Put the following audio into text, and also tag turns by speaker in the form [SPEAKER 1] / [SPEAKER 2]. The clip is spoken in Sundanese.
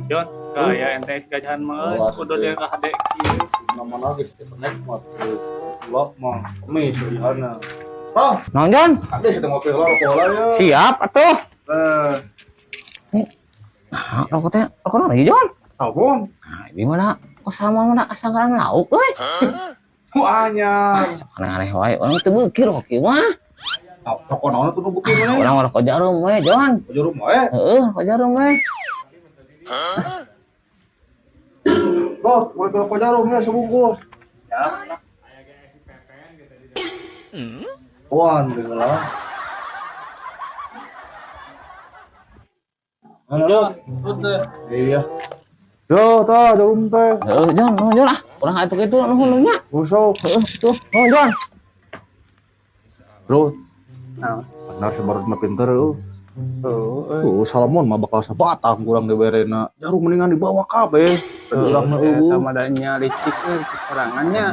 [SPEAKER 1] Jon, gaya ente gajahan mah euy, kudu dia ka hade kieu.
[SPEAKER 2] Nama lagi sih nikmat. Lo mah kemis lihana. Bang,
[SPEAKER 3] Naon, Jon?
[SPEAKER 2] Ada sih ngopi lah rokok lah ya.
[SPEAKER 3] Siap atuh.
[SPEAKER 2] Eh,
[SPEAKER 3] Nah, rokok teh rokok naon lagi, Jon?
[SPEAKER 2] Salmon.
[SPEAKER 3] Nah, di mana kok sama mana asa ngaran lauk euy.
[SPEAKER 2] Wah, anyar.
[SPEAKER 3] Aneh-aneh wae, urang teu beuki rokok ieu mah.
[SPEAKER 2] Nah, rokok naon tuh nu beuki mana?
[SPEAKER 3] Urang mah rokok jarum we, Jon.
[SPEAKER 2] Jarum we.
[SPEAKER 3] Heeh, rokok jarum we.
[SPEAKER 2] Loh, boleh rokok jarum ya sebungkus.
[SPEAKER 1] Ya.
[SPEAKER 2] Wan, beli lah. Mana lo? Iya. Yo, tah jarum teh.
[SPEAKER 3] Heeh, Jon, nuhun Jon ah. Urang atuh kitu nuhun nya.
[SPEAKER 2] Busuk.
[SPEAKER 3] Heeh, tuh, nuhun Jon.
[SPEAKER 2] Bro,
[SPEAKER 1] Nah,
[SPEAKER 2] benar sebarut mah pinter euy.
[SPEAKER 1] tuh,
[SPEAKER 2] Tuh, Salmon mah bakal sabatang kurang diberena. Jarum mendingan dibawa kabeh. Urang mah eueuh.
[SPEAKER 1] Sama adanya licik euy sorangannya.